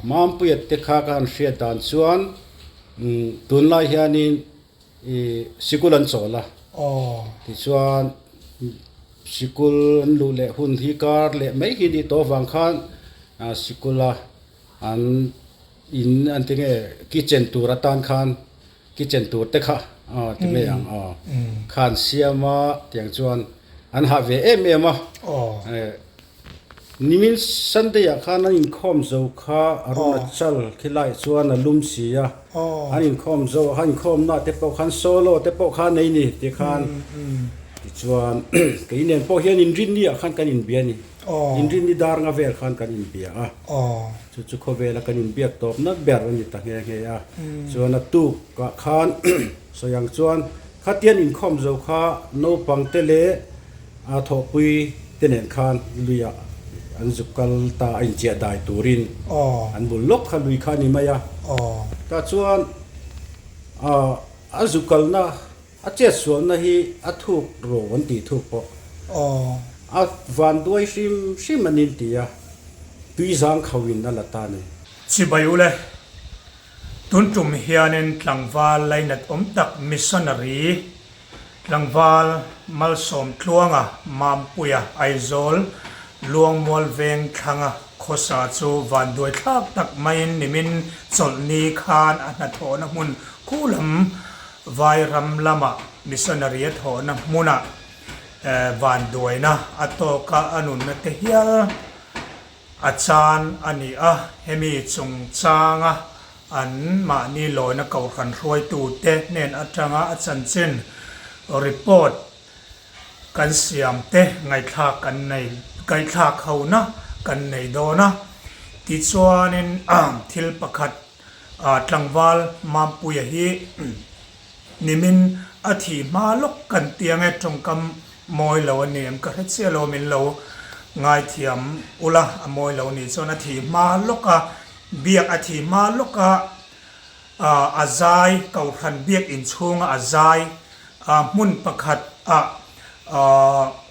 Mampuia te kha ka han hriat dan chuan tunlai hianin ih sikul an chawl a, tichuan sikul an luh leh hun hi kar leh mai hi nih tawh avang khan sikula an in an ti nge kitchen tur atan khan kitchen tur te kha aw ti mai ang aw khan siam a tiang chuan an hah ve em em a nimin Sunday ah khan an inkhawm zo kha Arunachal khilai chuan a lum si a an inkhawm zo a inkhawm na te pawh khan solo te pawh kha nei ni ti khan tichuan kei nen pawh hian inrinni ah khan kan inbia a ni inrinni dar nga vel khan kan inbia a. Chu chu khawvela kan inbiak tawpna ber a ni ta nghe nghe a. Chuan a tukah khan sawi ang chuan khatian inkhawm zo kha naupang te leh a thawhpui te nen khan luiah an zuk kal ta a inchiah dai turin an bul lawk kha lui kha a ni mai a. Tah chuan a zuk kalna A chetsualna hi a thuk ro an tih thuk pawh a van duai hrim hrim an inti a, tui zang khauhin a la ta a ni. Chibai ule, tun tum hianin tlangval lainat awm tak missionary tlangval Malsawm Tluanga Mampuia Aizawl Luangmual veng thlanga khawsa chu vanduai thlak tak maiin nimin chawlhni khan a hnathawhna hmun khu lam Vairam lama missionary a thawhna hmunah vanduaina a tawk a, a nunna te hial a chan a ni a. Hemi chungchanga an mahni lawina kohhran hruaitute hnen atanga a chanchin report kan siam te ngaihthlak kan nei ngaihthlak hona kan nei dawn a. Tichuanin thil pakhat Tlangval Mampuia hi nimin a thih hma lawk kan ti ang e, tawngkam mawi lo a ni em ka hre chiah lo min lo ngaithiam ula a mawi lo nih chuan a thih hma lawk a biak a thih hma lawk a a zai kohhran biak inchhunga a zai hmun pakhat ah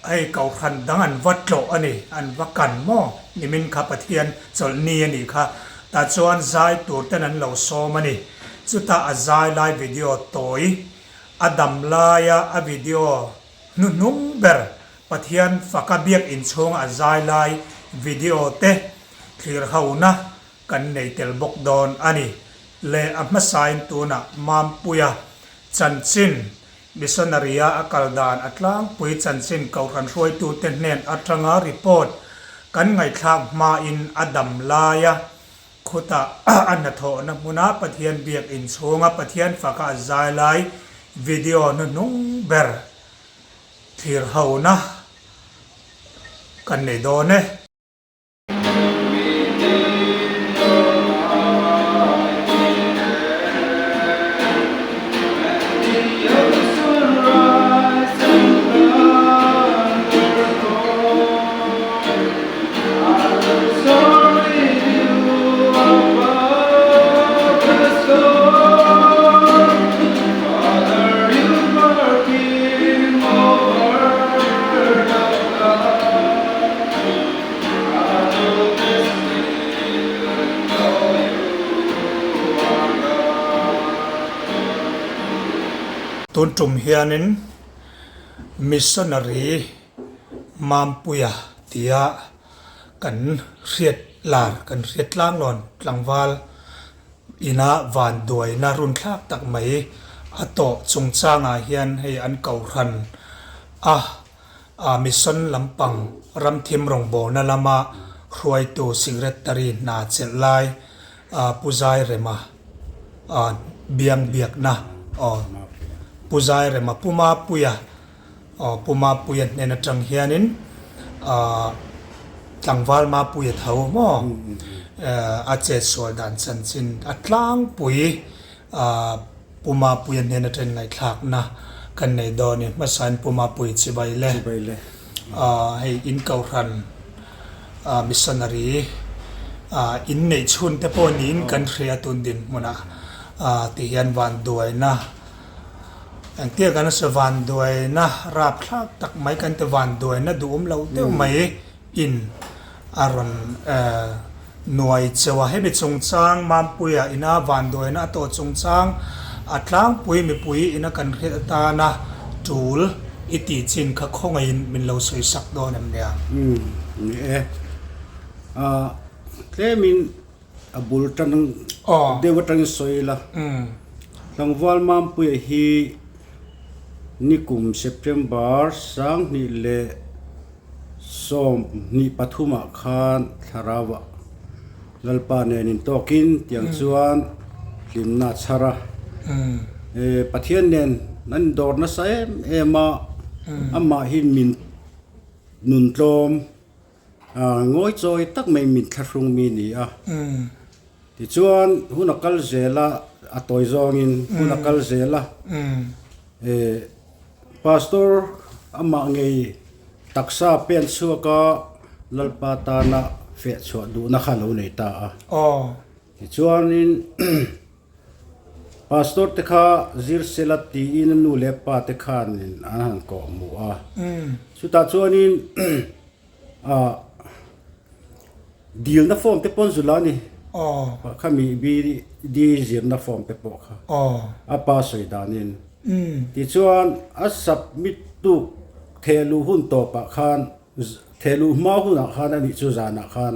Hei Kohhran dang an va tlawh a ni, an va kan maw? Nimin kha Pathian chawlhni a nih kha. Tah chuan zai tur ten an lo sawm a ni. Chutah a zai lai video tawi, a dam laia a video hnuhnung ber Pathian faka biakinn chhunga a zai lai video te thlir hona kan nei tel bawk dawn a ni. Le a hmasain tunah Mampuia chanchin Missionary-a a kal dan a tlangpui chanchin kohhran hruaitute hnen atanga report kan ngaihthlak hmain a dam laia khutah a hnathawhna hmuna Pathian biak inchhunga Pathian faka a zai lai video hnuhnung ber thlir hona kan nei dawn e. Tun tum hianin Missionary Mampuia tia kan hriat lar kan hriat tlanglawn tlangval ina vanduaina runthlak tak mai a tawh chungchangah hian hei an kohhran a. A mission lampang ramthim rawngbawlna lama hruaitu Secretary hna chelh lai Pu Zairema biang biakna aw Pu Zairema Pu Mapuia aw Pu Mapuia hnen atang hianin tlangval Mapuia tho maw a chetsual dan chanchin a tlangpui Pu Mapuia hnen atangin ngaihthlakna kan nei dawn i hmasain Pu Mapui chibai le hei in kohhran missionary in neih chhun te pawh niin kan hria tun dinhmunah ti hian vanduaina engtia kan sawi vanduaina rapthlak tak mai kan ti vanduaina duhawm lo deuh mai in a rawn. Nuai cheu a, hemi chungchang Mampuia ina vanduaina a tawh chungchang a tlangpui mipui ina kan hriat atana tul i tih chin kha khawngaihin min lo sawi sak dawn em nia? Umm, ni e. Ah, tlemin a bul tan deuh atangin sawi ila. Tlangval Mampuia hi nikum September 20 leh 23 ah khan thlarau ah Lalpa nen intawkin tiang chuan hlimna a chhar a. Pathian nen an indawr nasa em em a, amah hi min nun tlawm ngawi chawi tak mai min thlahrung mi ni a. Tichuan hun a kal zel a, a tawi zawngin hun a kal zel a. Pastor amah ngei taksa pen chhuak a Lalpa tana feh chhuah duhna kha lo nei ta a. Tichuanin Pastor te kha zir sela tiin a nu leh pa te khanin an han kawh hmuh a. Chutah chuanin Dilna form te pawn zula a ni. Khami BD zirna form te pawh kha a pa sawi danin. Tichuan a submit tuk thehluh hun tawpah khan thehluh hma hunah khan a nih chu zanah khan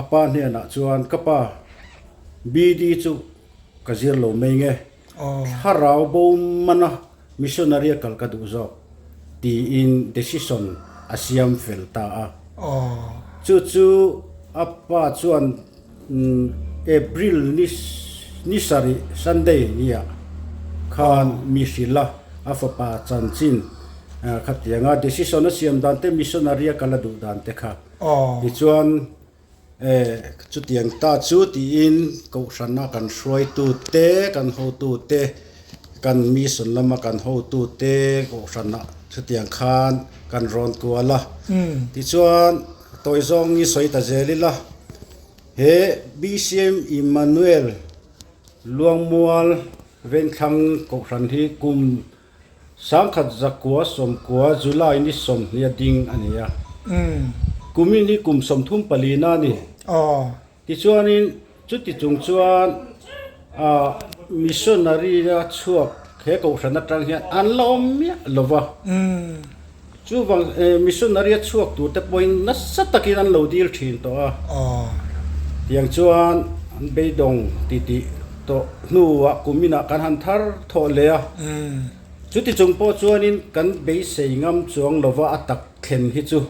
a pa hnenah chuan ka pa BD chu ka zir lo mai nge thlarau bo mana Missionary a kal ka duh zawk tiin decision a siam fel ta a. Chu chu a pa chuan April ni ni sarih Sunday nia khan mi hrilh a, a fapa chanchin khatianga decision a siam dan te missionary a kal a duh dan te kha. Tichuan Chutiang ta chu tiin Kohhrana kan hruaitute, kan hotute, kan mission lama kan hotute Kohhrana chutiang khan kan rawn kual a. Tichuan tawi zawng i sawi ta zel ila, he BCM Emmanuel Luangmual Vengthlang Kohhran hi kum 1990 July ni 20 a ding a ni a. Kumin hi kum 34 na a ni. Tichuanin chuti chung chuan missionary a chhuak he kohhran atang hian an la awm miah lo va. Chuvang missionary a chhuak tur te pawhin nasa takin an lo dil thin tawh a. Tiang chuan an beidawng titih tawh hnuah kuminah kan han thar thawh leh a. Chuti chung pawh chuanin kan beisei ngam chuang lova a tak thlen hi chu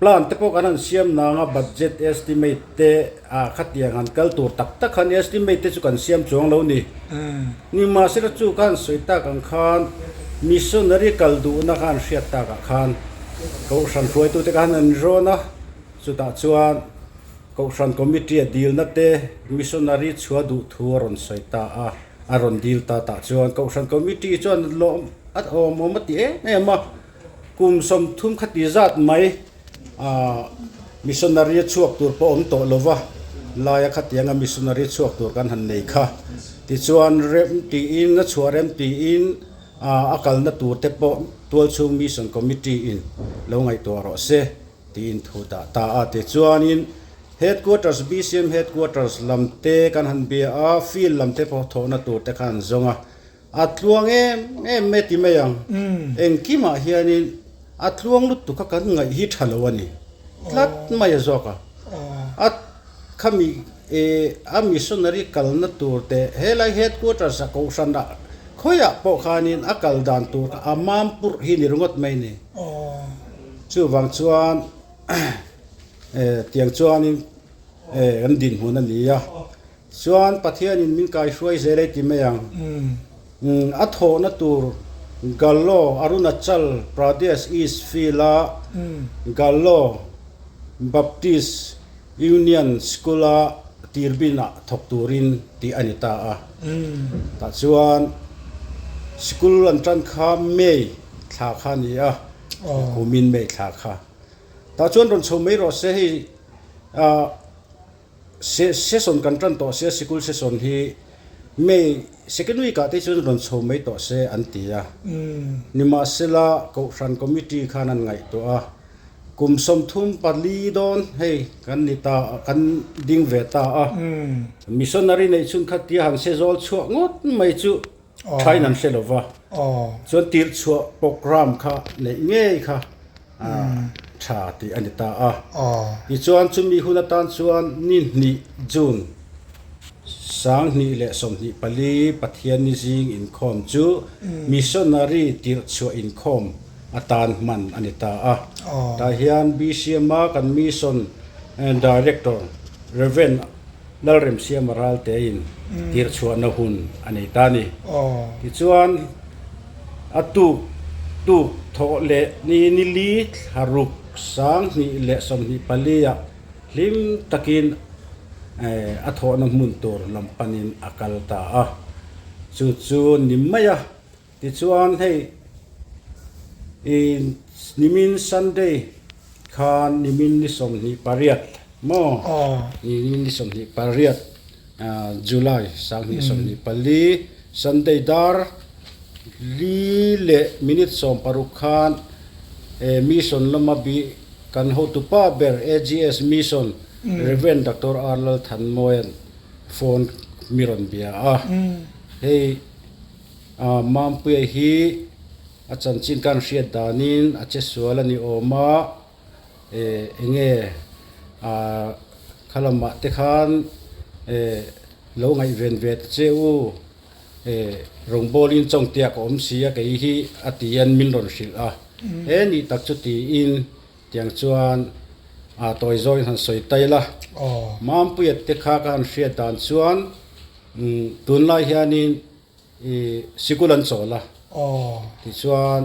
plan te pawh kan han siam nang a, budget estimate te ah khatiang han kal tur tak tak khan estimate te chu kan siam chuang lo ni. Nimahsela chu ka han sawi tak ang khan missionary kal duhna kha an hriat takah khan Kohhran hruaitute kha han rawn a, chutah chuan Kohhran committee a dilna te missionary chhuah duh thu a rawn sawi ta a, a rawn dil ta tah chuan Kohhran committee chuan lawm a awm awm a ti em em a. Kum 30 kha ti zat mai missionary a chhuak tur pawh awm tawh lova, laia khatianga missionary chhuak tur kan han nei kha. Tichuan rem tiin a chhuah rem tiin a kalna tur te pawh tualchhung mission committee in lo ngaihtuah rawh se tiin thu dah ta a. Tichuanin headquarters BCM headquarters lam te kan han bia a, field lam te pawh thawhna tur te kha an zawng a. A tluang em em mai ti mai ang. Engkimah hianin a tluang lutuk kha kan ngaih hi tha lo a ni. Tlat mai a zawk a. A khami a missionary kalna tur te helai headquarters a kohhran ah khawiah pawh khanin a kal dan tur kha a mam purh hi ni ringawt mai ni. Chuvang chuan tiang chuanin kan dinhmun a ni a. Chuan Pathianin min kaihruai zel ei ti mai ang. A thawhna tur Gallo, Arunachal Pradesh East Field-a Gallo Baptist Union School-a tirbinah thawk turin tih a ni ta a. Tah chuan sikul an tan kha May thla kha a ni a, kumin May thla kha. Tah chuan rawn chho mai rawh se hei. Session kan tan tawh sia sikul session hi May second week ah te chuan rawn chho mai tawh se an ti a. Nimahsela Kohhran committee khan an ngaihtuah a. Kum 34 dawn hei kan ni ta kan ding ve ta a. Missionary neih chhun kha tia han se zawl chhuah ngawt mai chu thain an hre lo va. Chuan tirh chhuah program kha neih ngei kha tha tih a ni ta a. Tichuan chumi hun atan chuan ni hnih June 2024 Pathianni zing inkhawm chu Missionary tirh chhuah inkhawm atan hman a ni ta a. Tah hian BCM-a kan Mission Director Rev. Lalremsiama Raltein tirh chhuahna hun a nei ta a ni. Tichuan, a tuk tuk thawh leh ni ni li thla ruk 2024 ah hlim takin a thawhna hmun tur lam panin a kal ta a. Chu chu ni mai a. Tichuan hei i nimin Sunday khan nimin ni 28 maw nimin ni 28 July 2024 Sunday dar li leh minute 16 khan mission lama bih kan hotupa ber AGS Mission Rev Doctor R Lalthanmawia'n phone mi rawn bia a hei Mampuia hi a chanchin kan hriat danin a che sual a ni awm a, eh eng nge ah kha lamah te khan eh lo ngaihven ve ta che u, eh rawngbawlin chawngtiak a awm si a kei hi a ti an min rawn hrilh a, he nih tak chu tiin tiang chuan ah tawi zawngin han sawi ta ila, Mampuia te kha ka han hriat dan chuan Tunlai hianin i sikul an chawl a, tichuan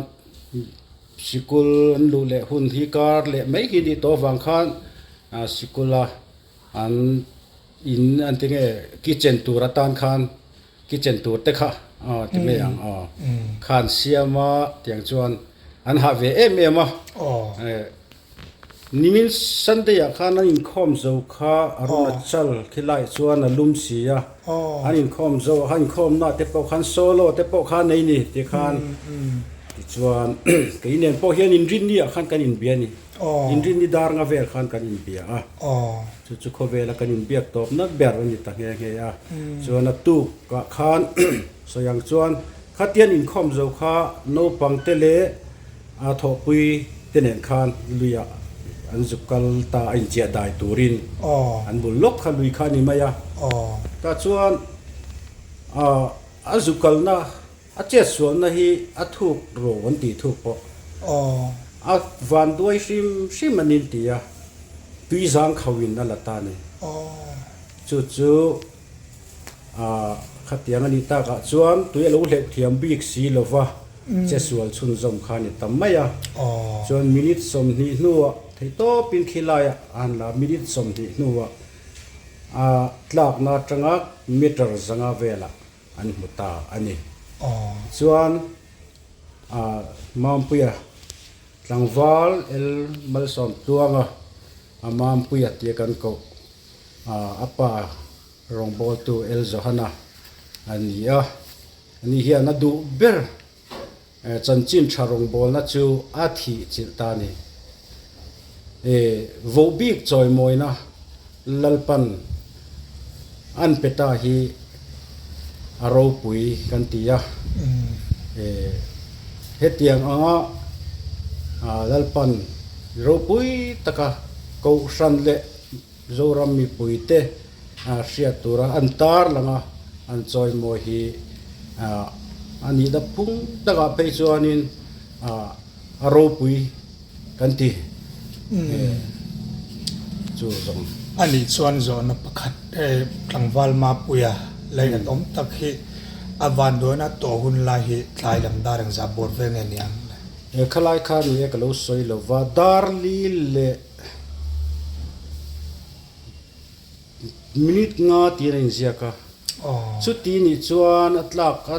sikul an luh leh hun hi kar leh mai hi nih tawh avang khan sikula an in an ti nge kitchen tur atan khan kitchen tur te kha ti mai ang aw khan siam a tiang chuan an hah ve em em a. Nimin Sunday ah khan an inkhawm zo kha Arunachal khilai chuan a lum si a, an inkhawm zo a, inkhawm na te pawh khan solo te pawh kha nei ni ti khan tichuan kei nen pawh hian inrinni ah khan kan inbia a ni, inrinni dar nga vel khan kan inbia a, chu chu khawvela kan inbiak tawp na ber a ni ta nghe nghe a, chuan a tuk ah khan sawi ang chuan khatian inkhawm zo kha naupang te leh A thawhpui te nen khan luiah an zuk kal ta a inchiah dai turin an bul lawk kha lui kha a ni mai a. Tah chuan a zuk kalna a chetsualna hi a thuk ro an tih thuk pawh a van duai hrim hrim an inti a, tui zang khauhin a la ta a ni. Chu chu Khatiang a nih takah chuan tui a lo hleuh thiam bik si lo va, che sual chhunzawm kha a ni ta mai a. Chuan minute 20 hnuah theihtawpin khilaiah a han la, minute 20 hnuah a tlakna atanga meter 500 velah an hmu ta a ni. Chuan Mampuia tlangval El Malsawmtluanga a Mampuia tia kan koh A pa rawngbawltu El Johana a ni a, ani hian a duh ber chanchin tha rawngbawlna chu a thih chilh ta a ni. Vohbik chawimawina Lalpan an pe ta hi a ropui kan ti a, hetiang anga Lalpan ropui taka kohhran leh Zoram mipuite hriat tura an tar lang a, an chawimawi hi a nihna phung takah phei chuanin a ropui kan ti chu zawng. A nih chuan zawhna pakhat tlangval Mapuia lainat awm tak hi a vanduaina tawh hun lai hi tlai lam dar engzah bawr vel nge ni ang le? He khalai kha ni e ka lo sawi lova, Darli leh Minute nga tiin a inziak a, chuti nih chuan a tlak a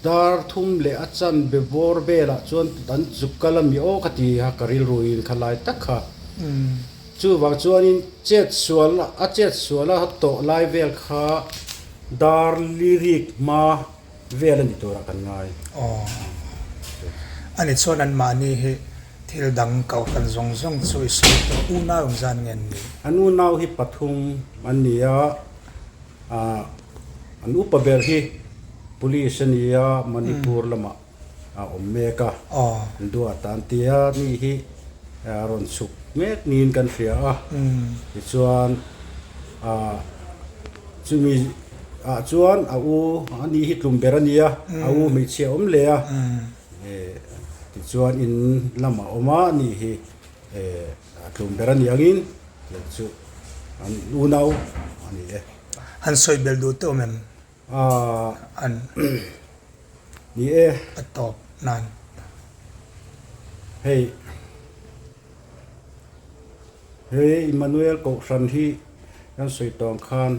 dar thum leh a chan be bawr velah chuan an zuk kal a mi aw ka ti a, ka rilru in kha lai tak kha. Chuvang chuanin chet sual a chet sual a tawh lai vel kha dar lirik hma vel a ni turah kan ngai. Aw. Ani chuan anmahni hi. Thil dang kohhran zawng zawng chu i sawi tawh unau ang zan nge an nih? An unau hi pathum an ni a, ah an upa ber hi Police a ni a, Manipur lamah a awm mek a, an duat a an ti a, ni hi a rawn chhuk mek niin kan hria a, tichuan ah chumi ah chuan a u a ni hi tlum ber a ni a, a u hmeichhia a awm leh a. Tichuan in lam a awm a ni hi a tlum ber a ni angin tiang chu an unau a ni e. Han sawi belh duh tawh em? An ni e. A tawp nan. Hei hei Immanuel Kohhran hi kan sawi tawh ang khan.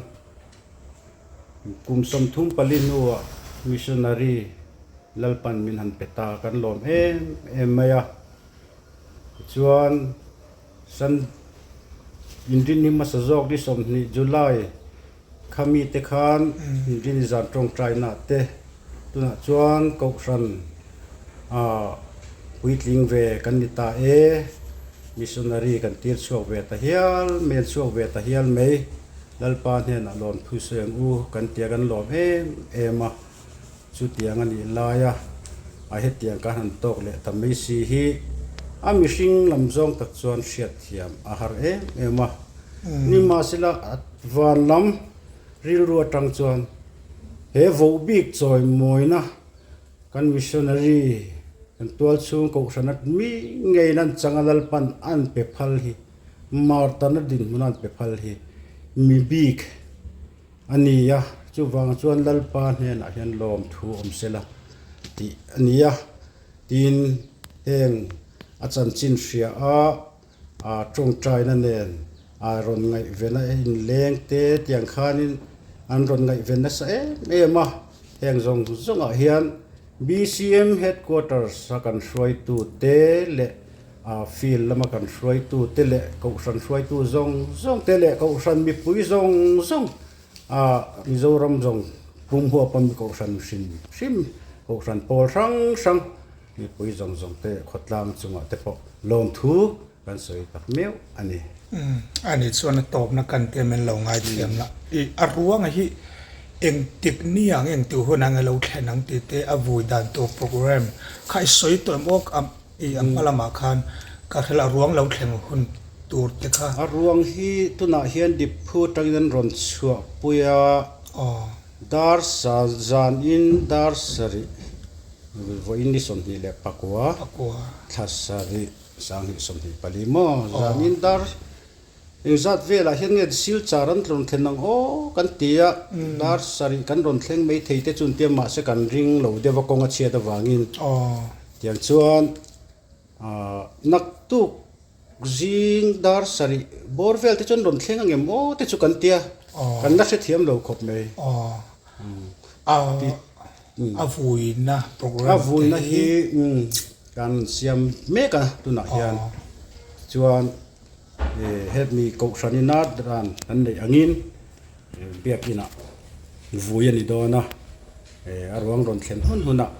Kum 34 hnuah missionary Lalpan min han pe ta kan lawm em em mai a. Tichuan Sun Inrinni hmasa zawk ni 20 July kha mite khan Inrinni zan tawngtaina te tunah chuan Kohhran ah puitling ve kan ni ta e, missionary kan tir chhuak ve ta hial mai, an chhuak ve ta hial mai. Lalpa hnenah lawm thu sawi ang u kan tia kan lawm em em a, chutiang a nih laia a hetiang kan han tawk leh ta mai si hi a mihring lam zawng tak chuan hriatthiam a har em em a. Nimahsela a van lam rilru atang chuan he voh bik chawimawina Kan missionary kan tualchhung kohhran at mi ngeiin an chang a Lalpan an pe phal hi Martana dinhmun an pe phal hi mi bik a ni a, chuvang chuan Lalpa hnenah hian lawmthu awm sela tih a ni a, tin heng a chanchin hria a a tawngtaina nen a rawn ngaihven a inleng te tiang khanin an rawn ngaihven nasa em em a, heng zawng zawngah hian BCM headquarters a kan hruaitu te leh a field lama kan hruaitu te leh kohhran hruaitu zawng zawng te leh kohhran mipui zawng zawng a Mizoram zawng pum huapa mi kohhran hrim hrim kohhran pawl hrang hrang Mipui zawng zawng te khawtlang chungah te pawh lawmthu kan sawi tak meuh a ni. Umm a nih chuan a tawpna kan te min lo ngaithiam la. I a ruanga hi engtik ni ang engti hun ang ilo thlen ang tih te a vui dan tur program kha i sawi tawh em aw i a hma lamah khan ka hrilh a ruang lo thleng hun tur te kha. A ruang hi tunah hian diphu atangin an rawn chhuahpui a. Aw. Dar sa zanin dar sarih vawiin ni 29 thla sarih 2024 maw zanin dar engzat velah hian nge silchar an rawn thlen ang aw kan ti a dar sarih kan rawn thleng mai thei te chu an tia mahse kan ring lo deuh a kawng a chhiat avangin tiang chuan naktuk Zing dar sarih bawr vel te chuan rawn thleng angem aw te chu kan tia, kan la hrethiam lo khawp mai. A vuina program A vuina hi kan siam mek a tunah hian chuan hemi kohhran ina dan kan neih angin biakinah vui a ni dawn a. A ruang rawn thlen hun hunah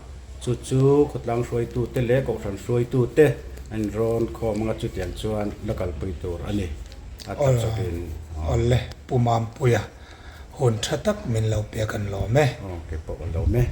chu chu khawtlang hruaitute leh kohhran hruaitute an rawn khawm anga chutiang chuan la kalpui tur a ni a tak chawkin. Awle Pu Mampuia hun tha tak min lo pek an lawm e. Aw keipawh kan lawm e.